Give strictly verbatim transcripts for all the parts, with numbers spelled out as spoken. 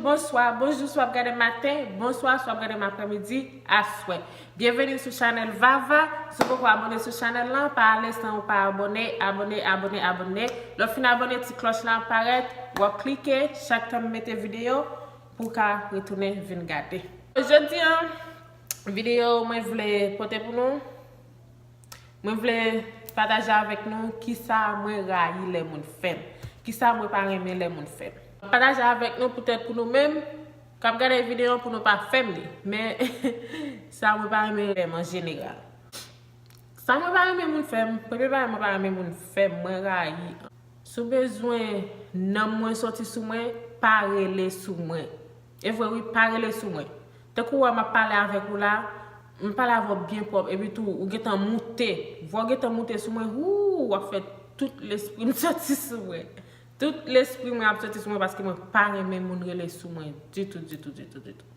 Bonswa, bonjou, si w ap gade maten, bonswa, si w ap gade m aprèmidi, aswè. Byenveni sou chanèl Vava. Si w poko abòne sou chanèl lan, pa ale san ou pa abòne, abòne, abòne, abòne. Lè w fin abòne, ti klòch lan ap parèt, w ap klike, chak tan m mete videyo, pou w ka retounen vin gade. Jodi an, videyo mwen vle pote pou nou, mwen vle pataje avèk nou kisa mwen rayi lè moun fè m, kisa mwen pa renmen lè moun fè m. Pataje avèk nou poutèt pou nou menm k ap gade videyo an pou nou pa fè m li, men sa mwen pa renmen lè m an jeneral. Sa mwen pa renmen moun fè m, premye bagay mwen pa renmen moun fè m, mwen rayi. Si w bezwen nanm mwen soti sou mwen, pa rele sou mwen. E vre wi, pa rele sou mwen. Tankou w wè m ap pale avèk ou la, m pale avè w byen pwòp, epi tou ou gentan moute. Vwa w gentan moute sou mwen, wou, w ap fè tout lespri m soti sou mwen. Tout lespri mwen ap soti sou mwen paske mwen pa renmen moun rele sou mwen ditou, ditou, ditou, ditou.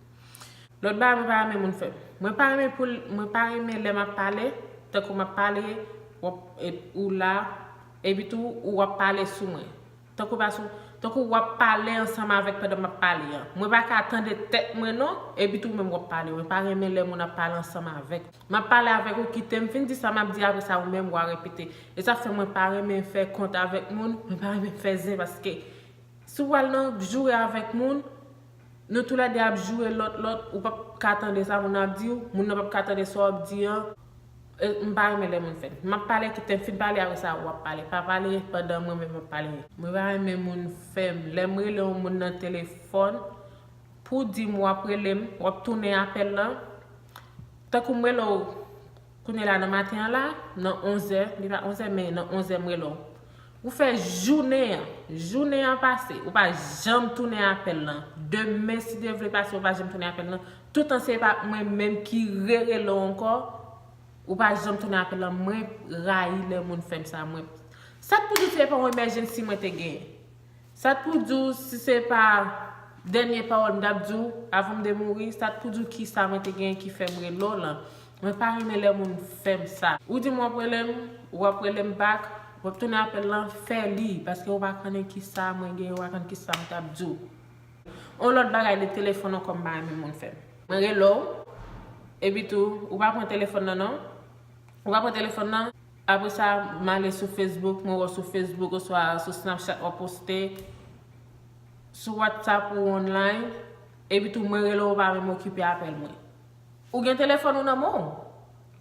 Lòt bagay mwen pa renmen moun fè m. Mwen pa renmen pou l, mwen pa renmen lè m ap pale, tankou m ap pale, w ap, e, ou la, epi tou ou ap pale sou mwen. Tankou pa sou, tankou w ap pale ansanm avèk pandan m ap pale an. Mwen pa ka tande tèt mwen non, epi tou ou menm w ap pale. Mwen pa renmen lè moun ap pale ansanm avèk. M ap pale avèk ou, kite m fin di sa m ap di, apre sa ou menm w a repete. E sa fè mwen pa renmen fè kont avèk moun, mwen pa renmen fè zen paske si w al nan joure avèk moun, nou toulède ap joure lòt lòt, ou p ap ka tande sa moun nan ap di w, moun nan p ap ka tande sa w ap di an. E, m pa renmen lè moun fè m. M ap pale, kite m fin pale, apre sa w ap pale. Pa pale pandan mwen menm m ap pale. Mwen pa renmen moun fè m. Lè m rele yon moun nan telefòn, pou w di m w ap rele m, w ap tounen apèl lan. Tankou m rele w kounye la nan maten an la, nan onzè, li pa onzè, men nan onzè m rele w. Ou fè jounen an, jounen an pase, ou pa janm tounen apèl lan. Demen, si Dye vle pase, ou pa janm tounen apèl lan. Toutan se pa mwen menm ki rerele w ankò, ou pa janm tounen apèl lan. Mwen rayi lè moun fè m sa, mwen. Sa t pou di se pa yon emèjensi mwen te genyen. Sa t pou di w, si se pa dènye pawòl m t ap di w avan m te mouri, sa t pou di w kisa mwen te genyen ki fè m rele w lan. Mwen pa renmen lè moun fè m sa. Ou di m w ap rele m, w ap rele m back, w ap tounen apèl lan, fè li, paske ou pa konnen kisa mwen genyen, ou pa konn kisa m t ap di w. On lòt bagay, de telefòn ankò m pa renmen moun fè m. Mwen rele w, epi tou, ou pa pran telefòn nan non. Ou pa pran telefòn nan. Apre sa, m ale sou Facebook, mwen wè w sou Facebook, oswa sou Snapchat w ap poste, sou WhatsApp ou online, epi tou mwen rele w, ou pa menm okipe apèl mwen. Ou gen telefòn ou nan men w,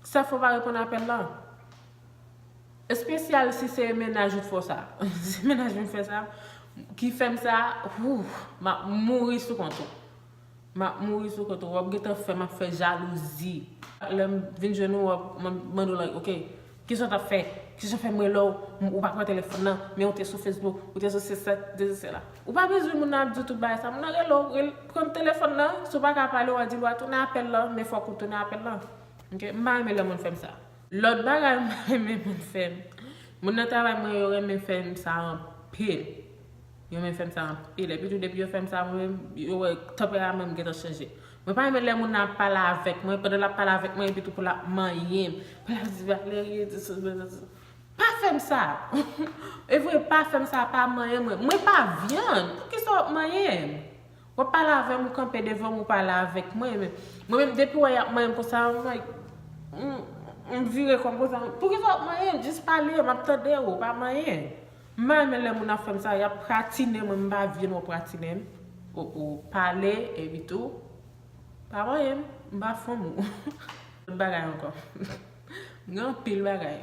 sa fè w pa reponn apèl lan. Espesyal si se mennaj ou t fè w sa. Si mennaj mwen fè sa, ki fè m sa, wou, m ap mouri sou kont ou. M ap mouri sou kont ou. W ap gentan fè m ap fè jalouzi. Lè m vin jwenn ou, w ap m ap mande w like, ok, kisa w t ap fè? Kijan fè m rele w, m- ou pa pran telefòn nan, men ou te sou Facebook, ou te sou se sa, te sou se la. Ou pa bezwen moun nan ap di w tout bagay sa. Moun nan rele w, rele, pran telefòn nan, si w pa ka pale, w a di l w a tounen apèl lan, men fòk ou tounen apèl lan. Ok, m pa renmen lè moun fè m sa. Lòt bagay m pa renmen moun fè m. Moun nan travay mwen yo renmen fè m sa anpil. Yo renmen fè m sa anpil. Epi tou depi yo fè m sa, mwen menm, yo wè tanperaman m gentan chanje. Mwen pa renmen lè moun nan ap pale avèk mwen, pandan l ap pale avèk mwen, epi tou pou l ap manyen m. Pou l ap di, Valerie, di sa, di sa. Pa fè m sa. E vre, pa fè m sa, pa manyen mwen. Mwen pa vyann. Poukisa w ap manyen m? W ap pale avè m, ou kanpe devan m, ou pale avèk mwen. Men mwen menm, depi w wè y ap manyen m konsa, m like, m, m vire kò m konsa. Poukisa w ap manyen m? Jis pale, m ap tande w, pa manyen. M pa renmen lè moun ap fè m sa, y ap pratinen mwen, m pa vle w pratinen m. Ou, ou pale, epi tou, pa manyen m, m pa fanm ou. Lòt bagay ankò. M gen anpil bagay.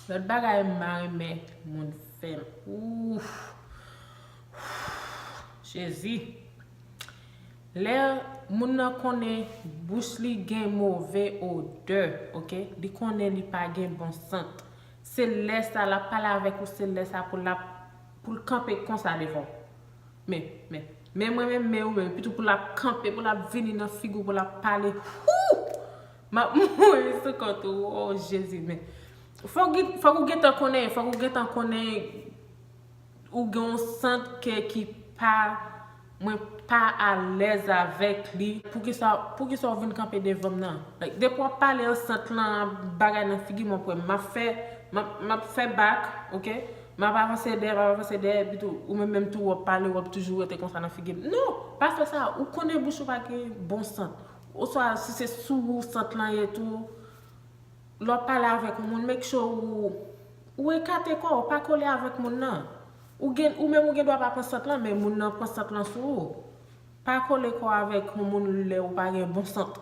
Lòt bagay m pa renmen moun fè m. Ouf. Jezi. Lè moun nan konnen bouch li gen move odè, ok? Li konnen li pa gen bon sant. Se lè sa l ap pale avèk ou, se lè sa pou l ap, pou l kanpe konsa devan w. Men, men, men mwen menm, men ou menm, epi tou pou l ap kanpe, pou l ap vini nan figi w, pou l ap pale. Hou! M ap mouri sou kont ou, oh Jezi, men. Fòk, fòk ou gentan konnen, fòk ou gentan konnen ou gen yon sant ke ki pa, mwen pa alèz avèk li. Poukisa, poukisa w vin kanpe devan m nan? Like, depi w ap pale an sant lan, bagay nan figi m, w ap wè m ap fè, m ap, m ap fè bak, ok? M ap avanse dèyè, m ap avanse dèyè, epi tou, ou menm menm tou, w ap pale, w ap toujou rete konsa nan figi m. Non, pa fè sa. Ou konnen bouch ou pa gen bon sant. Oswa, si se sou ou sant lan ye tou, lè w ap pale avèk yon moun, make sure ou, ou ekate kò w, pa kole avèk moun nan. Ou gen, ou menm ou gen dwa pa pran sant lan, men moun nan pran sant lan sou ou. Pa kole kò avèk yon moun lè ou pa gen bon sant.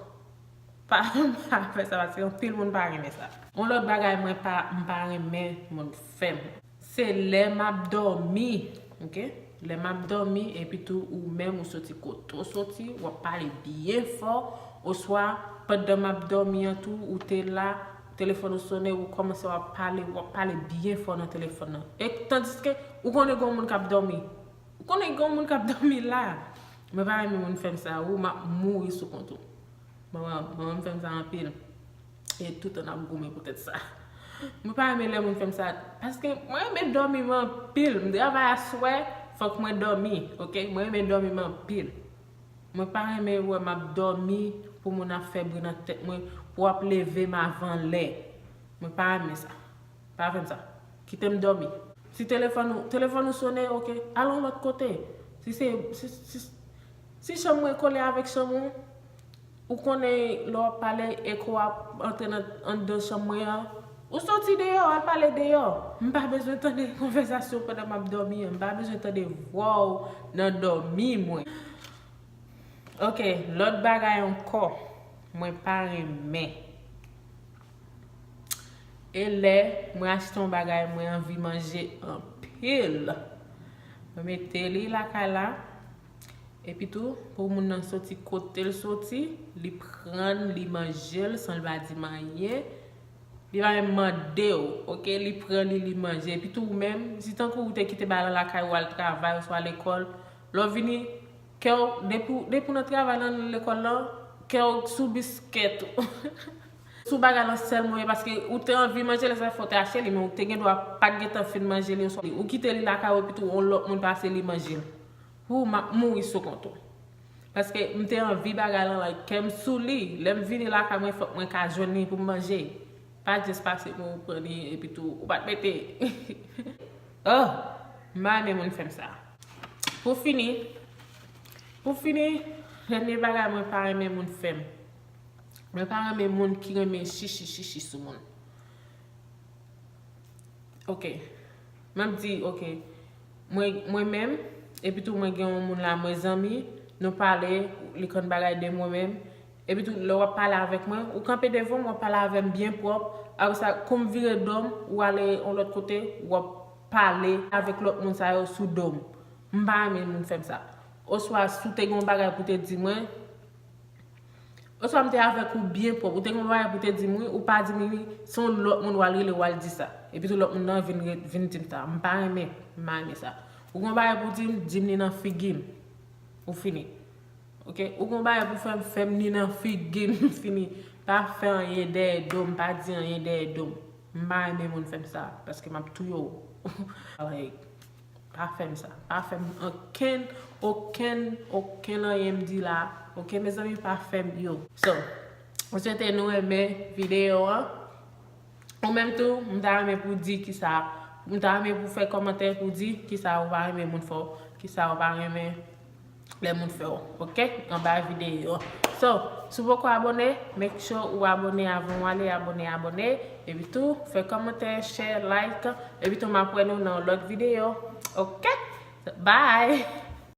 Pa, pa fè sa, paske anpil moun pa renmen sa. Yon lòt bagay mwen pa, m pa renmen moun fè m. Se lè m ap dòmi, ok? Lè m ap dòmi, epi tou ou menm ou soti kote w soti, w ap pale byen fò, oswa pandan m ap dòmi an tou, ou te la, telefòn ou sonnen, ou kòmanse w ap pale, w ap pale byen fò nan telefòn nan. E tandiske ou konnen gen yon moun k ap dòmi. Ou konnen gen yon moun k ap dòmi la. Mwen pa renmen moun fè m sa, ou m ap mouri sou kont ou. Manman, manman m fè m sa anpil. E toutan n ap goumen poutèt sa. Mwen pa renmen lè moun fè m sa. Paske mwen renmen dòmi m anpil. M travay aswè, fòk mwen dòmi. Ok? Mwen renmen dòmi m anpil. Mwen pa renmen wè m ap dòmi pou moun ap fè bri nan tèt mwen, pou w ap leve m avan lè. Mwen pa renmen sa. Pa fè m sa. Kite m dòmi. Si telefòn ou, telefòn ou sonnen, ok, al yon lòt kote. Si se, si, si, si chanm mwen kole avèk chanm ou, ou konnen lè w ap pale, eko ap antre nan, anndan chanm mwen an, ou soti deyò, al pale deyò. M pa bezwen tande konvèsasyon pandan m ap dòmi an. M pa bezwen tande vwa w nan dòmi mwen. Ok, lòt bagay ankò, mwen pa renmen. E lè mwen achte yon bagay, mwen anvi manje anpil. Mwen mete li lakay la, epi tou, pou moun nan soti kote l soti, li pran l, li manje l, san l pa di m anyen. Li pa menm mande w, ok? Li pran li, li manje. Epi tou, ou menm, si tankou ou te kite bagay lan lakay ou al travay, oswa lekòl, lè w vini, kè w, depi, depi w nan travay lan, lekòl lan, kè w sou biskèt ou. Sou bagay lan sèlman, e paske ou te anvi manje, lè sa fè w te achte li, men ou te gen dwa pa t gentan fin manje li, oswa ou kite li lakay ou, epi tou, yon lòt moun pase li manje l. Ou, m ap mouri sou kont ou. Paske m te anvi bagay lan, like, kè m sou li. Lè m vini lakay mwen, fòk mwen ka jwenn li pou m manje. Pa just pase pou ou pran li, epi tou, ou pa t mete. Oh, m pa renmen moun fè m sa. Pou fini, pou fini, dènye bagay mwen pa renmen moun fè m. Mwen pa renmen moun ki renmen chichi, chichi sou moun. Ok. M ap di, ok. Mwen, mwen menm, epi tou mwen gen yon moun la, mwen zanmi, nou pale, li konn bagay de mwen menm. Epi tou, lè w ap pale avèk mwen, ou kanpe devan m, w ap pale avè m byen pwòp. Apre sa, kou m vire do m, ou ale yon lòt kote, w ap pale avèk lòt moun sa yo sou do m. M pa renmen moun fè m sa. Oswa, si w te gen yon bagay pou te di mwen, oswa m te avèk ou byen pwòp, ou te gen yon bagay pou te di m, wi, ou pa di m, wi, se yon lòt moun w al rele, w al di sa. Epi tou lòt moun nan vin, re- vin di m sa. M pa renmen, m pa renmen sa. Ou gen yon bagay pou di m, di m li nan figi m. Ou fini. Ok? Ou gen yon bagay pou fè m, fè m li nan figi m, fini. Pa fè anyen dèyè do m, pa di anyen dèyè do m. M pa renmen moun fè m sa, paske m ap touye w. Like, pa fè m sa. Pa fè m okenn, okenn, okenn anyen m di la. Ok, mezanmi, pa fè m yo. So, mwen swete nou renmen videyo an. Ou menm tou, m ta renmen pou di kisa, m ta renmen pou fè kòmantè pou di kisa ou pa renmen moun fè w, kisa ou pa renmen lè moun fè w, ok? Anba videyo. So, si w poko abòne, make sure ou abòne avan w ale, abòne, abòne. Epi tou, fè kòmantè, share, like. Epi tou, m ap wè nou nan yon lòt videyo. Ok? Bye!